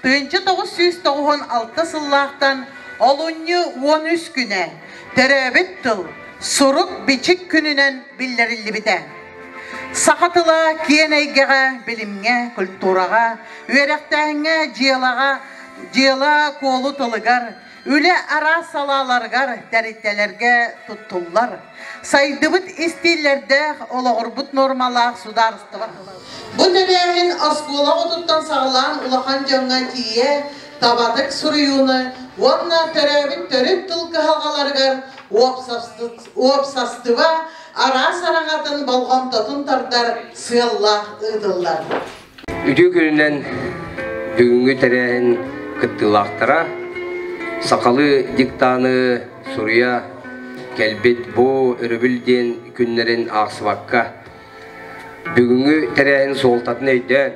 1996 сыллаахтан олунньу 13 күнэ төрөөбүт тыл, сурук-бичик күнүнэн биллэриллибитэ. Саха тыла киэн эйгэҕэ, билимҥэ, культураҕа, үөрэхтээһиҥҥэ, дьыалаҕа, дьыала-куолу тылыгар, үлэ араас салааларыгар, тэрилтэлэргэ туттуллар. Сайдыбыт истииллэрдээх, олоҕурбут нуормалаах судаарыстыба Бу тэрээһин оскуола оҕотуттан саҕалаан улахан дьоҥҥо тиийэ табатык суруйууну уонна төрөөбүт төрүт тыл кыһалҕаларыгар уопсастыба араас араҥатын болҕомтотун тардар сыаллаах ыытыллар. Үтүө күнүнэн бүгүҥҥү тэрээһин кыттыылаахтара сахалыы диктаны суруйа кэлбит бу өрөбүл диэн күннэрин аахсыбакка бүгүҥҥү тэрээһин суолтатын өйдөөн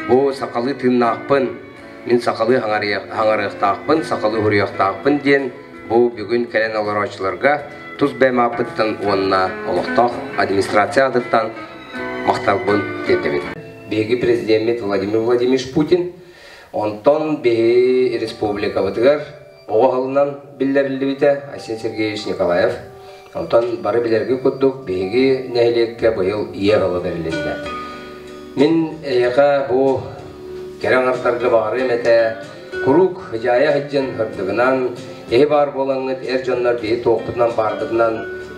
бу сахалыы тыыннаахпын, мин сахалыы хаҥарыахтаахпын, сахалыы уһуруйуохтаахпын диэн бу бүгүн кэлэн олорооччуларга тус бэйэм ааппыттан уонна олохтоох администрация аатыттан махталбын тиэрдэбин. Биһиги президеммит Владимир Владимирович Путин, онтон биһи республикабытыгар оҕо аһылынан биллэриллибитэ Айсен Сергеевич Николаев. Онтон бары билэргэ курдук биһиги нэһилиэккэ быйыл ийэ ыла бэрилиннэ. Мин эйиэхэ бу кэрэ аҥардарга баҕарыам этэ куруук дьаайа сылдьан ырдыгынан эһи баар буолаҥҥыт эр дьоннор биһи туохпутунан баарбытынан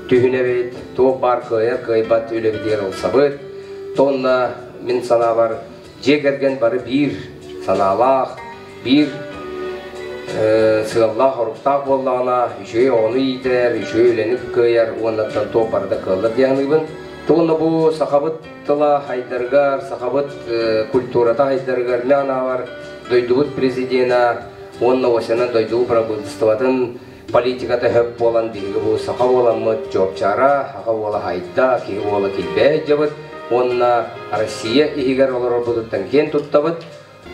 түһүнэбит, туох баар кыайар кыайбат үлэбитигэр ылсабыт. Тонна мин санаабар дьиэ кэргэн бары биир санаалаах, биир сыаллаах-соруктаах буоллаҕына, үчүгэй оҕону иитэр, үчүгэй үлэни кыайар уоннаттан туох барыта кыаллар дии саныыбын. Туонна бу сахабыт тыла хайдарыгар, сахабыт культурата хайдарыгар мин анаабар дойдубут президена уонна осенан дойду правительствотын политиката хөп буолан биһиги бу саха буоламмыт чуопчаара, саха буола хайда, киһи буола килбээ дьабыт уонна Россия иһигэр олорорбутуттан киэн туттабыт.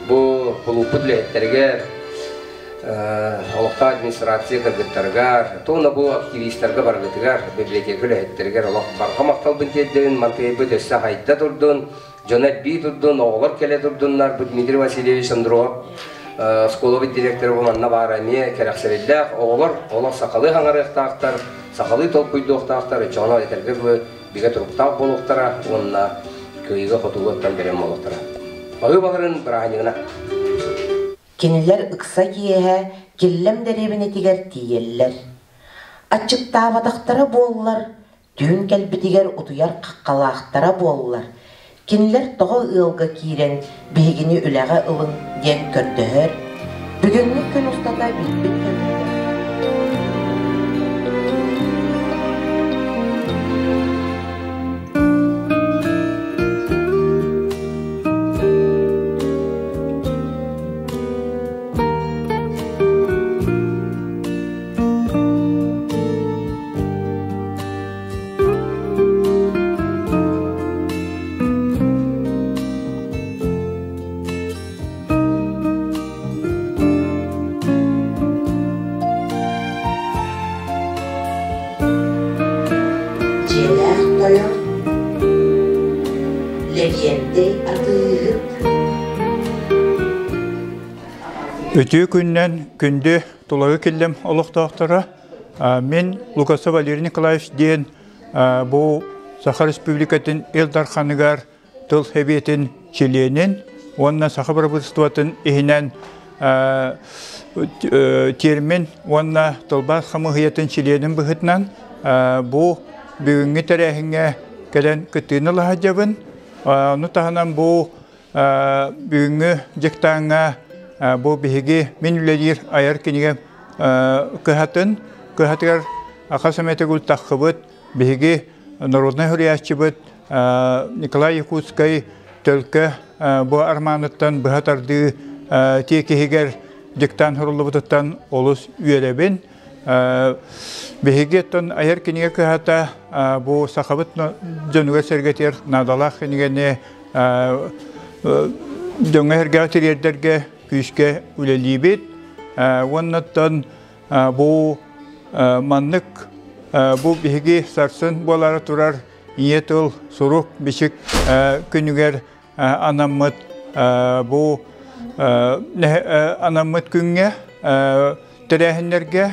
Бу кулууппут үлэһиттэригэр, олохтоох администрация кыргыттарыгар, туонна бу активистарга барыгытыгар, библиотека үлэһиттэригэр олох барҕа махталбын тиэрдэбин, мантыйбыт өссө хайда турдун, дьоно элбии турдун, оҕолор кэлэ турдуннар. Бу Дмитрий Васильевич Андров оскуолабыт директора бу манна баара эмиэ кэрэхсэбиллээх. Оҕолор олох сахалыы хаҥарыахтаахтар, сахалыы толкуйдуохтаахтар, оччоҕуна этэргэ дылы бигэ туруктаах буолуохтара уонна кыайыыга-хотууга оттон бэлэм буолуохтара. Баһыыбаларын бырааһынньыгына. Кинилэр ыкса киэһэ Киллэм дэриэбинэтигэр тиийэллэр. Аччыктаабатахтара буоллар, түүн кэлбитигэр утуйар хаххалаахтара буоллар, кинилэр тоҕо ыалга киирэн биһигини үлэҕэ ылыҥ диэн көрдөһөр, бүгүҥҥү күн устата билбит Дьиэлээх тойон Лэгиэнтэй атыыһыт Үтүө күннэн күндү Тулагы Киллэм олохтоохторо мин Лукасов Валерий Николаевич диэн бу Саха Республикатын Ил Дарханыгар тыл сэбиэтин чилиэнин уонна саха бырабыыталыстыбатын иһинэн термин уонна тылбаас хамыыһыйатын чилиэнин быһыытынан бу бүгүҥҥү тэрээһиҥҥэ кэлэн кыттыыны ыла сылдьабын. Ону таһынан бу бүгүҥҥү дьыктааҥҥа бу биһиги мин үлэлиир айар кинигэ кыһатын кыһатыгар хас эмэ төгүл таххыбыт биһиги народнай суруйааччыбыт Николай Якутскай Төлкө бу армааныттан быһа тардыы тиэкиһигэр диктант суруллубутуттан олус үөрэбин. Биһиги оттон айар кинигэ кыһата бу сахабыт дьонугар-сэргэтигэр наадалаах кинигэни дьоҥҥо-сэргэҕэ тириэрдэргэ күүскэ үлэлиибит. Уонна оттон бу маннык бу биһиги сарсын буолаары турар ийэ тыл сурук бичик күнүгэр анаммыт бу Анаммыт күҥҥэ тэрээһиннэргэ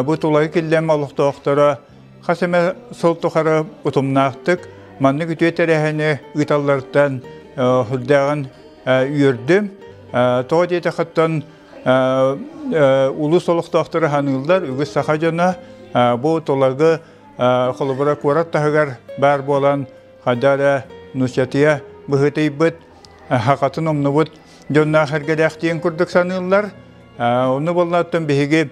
бу Тулагы Киллэм олохтоохторо хас эмэ сыл тухары утумнаахтык маннык үтүө тэрээһини ыыталларыттан сүрдээҕин үөрдүм. Тоҕо диэтэххиттэн улуус олохтоохторо ханыыллар, үгүс саха дьоно бу Тулагы холобура куорат таһыгар баар буолан хайда эрэ нууччатыйа быһыытыйбыт, хахатын умнубут дьонноох эргэлээх диэн курдук саныыллар. Ону буоллааттан биһиги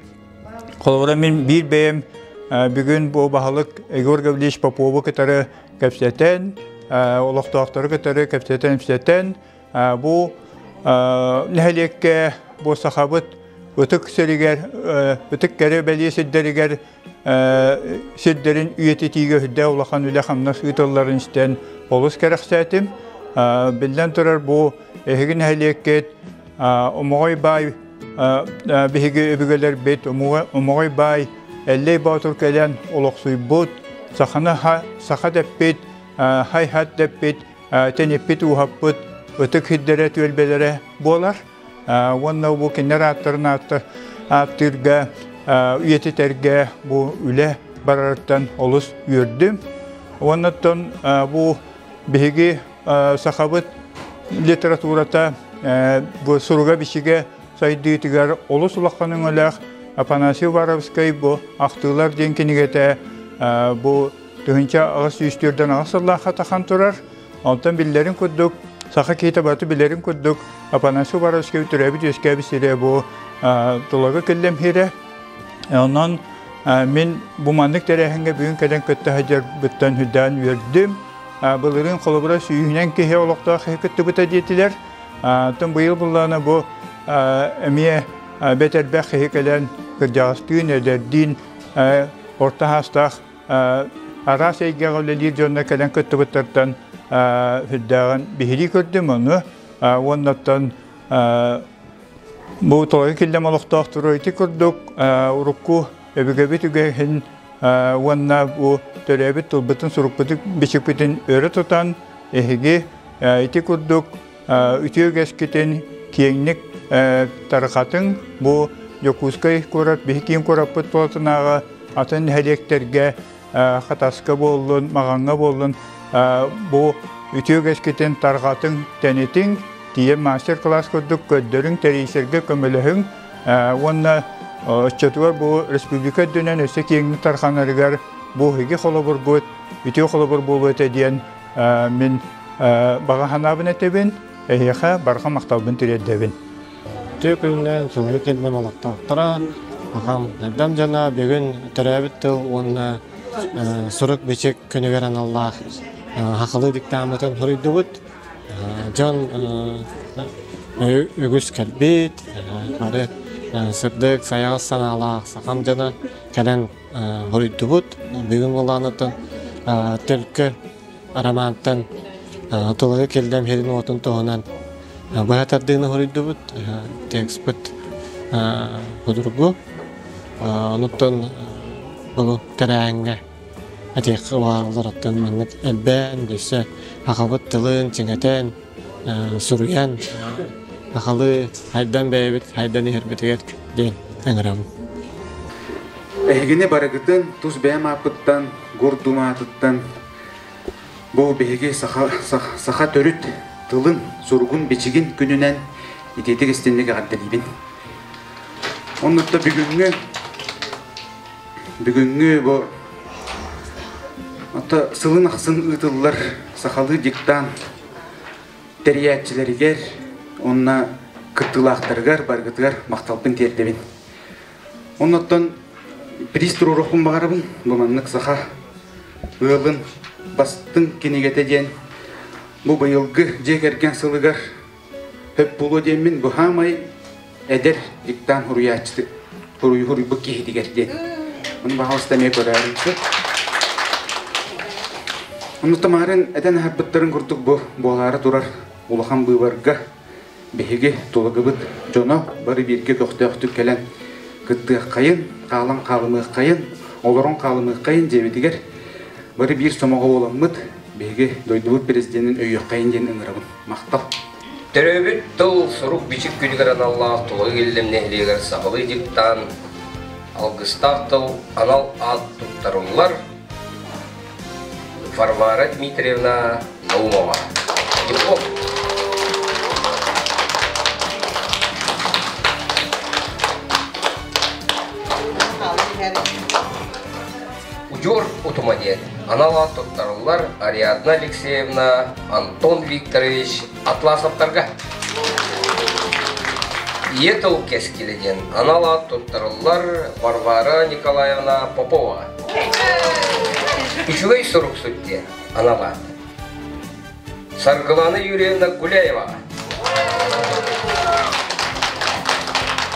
холобура мин биир бэйэм бүгүн бу баһылык Егор Гаврильевич Попову кытары кэпсэтэн, олохтоохтору кытары кэпсэтэн-ипсэтэн, бу нэһилиэккэ бу сахабыт ытык сиригэр, ытык кэрэ бэлиэ сирдэригэр сирдэрин үйэтитиигэ үрдээх улахан үлэ-хамнас ыытылларын истэн олус кэрэхсээтим. Биллэн турар, бу эһиги нэһилиэккит Омоҕой баай биһиги өбүгэлэрбит Омоҕой баай Эллэй Боотур кэлэн олохсуйбут, саханы саха дэппит, хай-хат дэппит, тэниппит ууһаппыт ытык сирдэрэ түөлбэлэрэ буолар. Уонна бу кинилэр ааттарын ааттыырга, үйэтитэргэ бу үлэ барарыттан олус үөрдүм. Уоннаттан бу биһиги сахабыт литературата бу суруга-бичигэ сайдыытыгар олус улахан өҥөлөөх Афанасий Уваровскай бу «Ахтыылар» диэн кинигэтэ бу 1848 сыллаахха тахан турар. Онтон биллэрин курдук, саха киһитэ барыта билэрин курдук, Афанасий Уваровскай төрөөбүт-үөскээбит сирэ бу Тулагы Киллэм сирэ. Онон мин бу маннык тэрээһиҥҥэ бүгүн кэлэн кытта сылдьарбыттан үрдээн үөрдүм. Былырыын холобура сүүһүнэн киһи олохтоох киһи кыттыбыта диэтилэр. Оттон быйыл буллаҕына бу эмиэ бэт элбэх киһи кэлэн кырдьаҕастыын, эдэрдиин орто саастаах араас эйгэҕэ үлэлиир дьонно кэлэн кыттыбыттартан сүрдээҕин биһирии көрдүм ону уоннаттан бу Тулагы Киллэм олохтоохтору ити курдук урукку өбүгэбит үгэһин уонна бу төрөөбүт тылбытын сурукпутун бичикпитин өрө тутан эһиги ити курдук үтүө үгэскитин киэҥник тарҕатыҥ. Бу Дьокуускай куорат биһи киин куораппыт тулатынааҕы атын нэһилиэктэргэ Хатаска буоллун, Маҕаҥҥа буоллун бу үтүө үгэскитин тарҕатыҥ, тэнитиҥ, тиийэн мастер-класс курдук көрдөрүҥ, тэрийсэргэ көмөлөһүҥ уонна оччотугар бу республика үрдүнэн өссө киэҥник тарҕанарыгар бу эһиги холобургут үтүө холобур буолуо этэ диэн мин баҕа санаабын этэбин, эһиэхэ барҕа махталбын тириэрдэбин. Үтүө күнүнэн Сылгы Киллэм олохтоохторо, аҕам элбэм дьоно бүгүн төрөөбүт тыл уонна сурук-бичик күнүгэр аналлаах сахалыы диктаммытын суруйдубут. Дьон үгүс кэлбит, бары сырдык, сайаҕас санаалаах сахам дьоно кэлэн суруйдубут. Бүгүн буолаанытын Төлкө Арамаантан Тулагы Киллэм сирин-уотун туһунан быһа тардыыны суруйдубут. Текспит судургу. Онуттан бу тэрээһиҥҥэ этиэххэ баҕарыллар маннык элбээн, өссө сахабыт тылын чиҥэтэн, суруйан, сахалыы хайдан бэйэбит хайдан иһэрбитигэр диэн ыҥырабын. Эһигини барыгытын тус бэйэм ааппыттан, Гордума аатыттан бу биһиги саха, саха төрүт тылын, суругун-бичигин күнүнэн итиитик истинник эҕэрдэлиибин. Оннуттан бүгүҥҥү бүгүҥҥү бу ото сылын ахсын ыытыллар сахалыы диктант тэрийээччилэригэр уонна кыттыылаахтарыгар барыгытыгар махталбын тиэрдэбин. Оннуттан приз туруоруохпун баҕарабын. Бу маннык саха ыалын бастыҥ кинигэтэ диэн бу быйылгы дьиэ кэргэн сылыгар хөп буолуо диэммин бу хаамай эдэр диктант суруйааччы суруйбут киһитигэр диэн. Ону баҕаласта эмиэ көрөөрүм. Оннуттан маарын этэн аһарбыттарын курдук бу буолаары турар улахан быыбарга биһиги Тулагыбыт дьоно бары бииргэ көхтөөхтүк кэлэн кыттыаххайын, хаалан хаалымыаххайын, олорон хаалымыаххайын дьиэбитигэр бары биир сомоҕо буоламмыт биһиги дойдубут президенин өйүөххэйин диэн ыҥырабын. Махтал. Төрөөбүт тыл сурук-бичик күнүгэр аналлаах Тулагы Киллэм нэһилиэгэр сахалыы дьыктаан алгыстаах тыл анал аат туттарыллар Варвара Дмитриевна Наумова. Диплом. Удьуор утума диэн анал аат туттарыллар Ариадна Алексеевна, Антон Викторович Атласовтарга. Ийэ тыл кэскилэ диэн анал аат туттарыллар Варвара Николаевна Попова. Үчүгэй суруксут диэн анал аат. Саргылана Юрьевна Гуляева.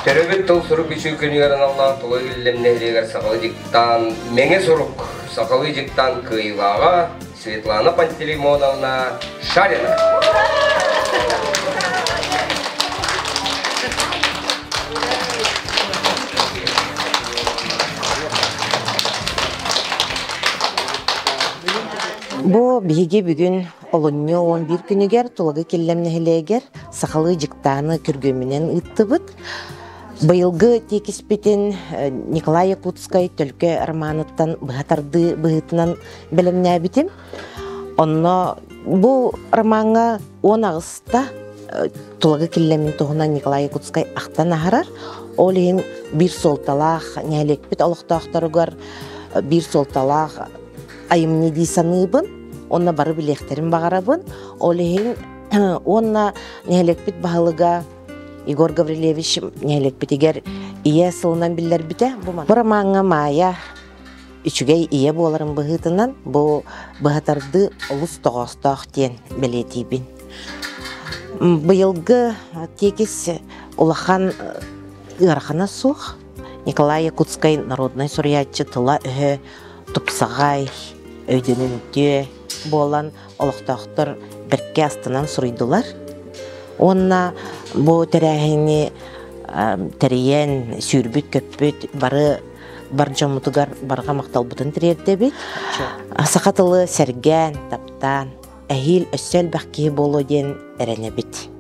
Төрөбүт тыл сурук үчүгэй күнүгэр аналлаах тула үллэм нэһилиэгэр сахалыы дьыктаан Мэҥэ сурук сахалыы дьыктаан кыайыылааҕа Светлана Пантелеймоновна Шарина. Бу биһиги бүгүн олунньу 11 күнүгэр Тулагы Киллэм нэһилиэгэр сахалыы дьыктааны күргүөмүнэн ыыттыбыт. Быйылгы тиэкиспитин Николай Якутскай Төлкө романыттан быһа тардыы быһыытынан бэлэмнээбитим. Онно бу ромаҥҥа 18-та Тулагы Киллэмин туһунан Николай Якутскай ахтан аһарар. Ол иһин биир суолталаах нэһилиэкпит олохтоохторугар биир суолталаах айымньы дии саныыбын. Онно бары билиэхтэрин баҕарабын. Ол иһин уонна нэһилиэкпит баһылыга Егор Гаврильевич нэһилиэкпитигэр ийэ сылынан биллэрбитэ. Бу ромаҥҥа Маайа үчүгэй ийэ буоларын быһыытынан бу быһатардыы олус тоҕоостоох диэн бэлиэтиибин. Быйылгы тиэкис улахан ыарахана суох. Николай Якутскай народнай суруйааччы тыла-өһө тупсаҕай, өйдөнүмтүө буолан олохтоохтор бэркэ астынан суруйдулар. Уонна бу тэрээһини тэрийэн, сүүрбүт-көппүт бары бар дьоммутугар барҕа махталбытын тириэрдэбит. Саха тылы сэргээн, таптаан, эһиил өссө элбэх киһи буолуо диэн эрэнэбит.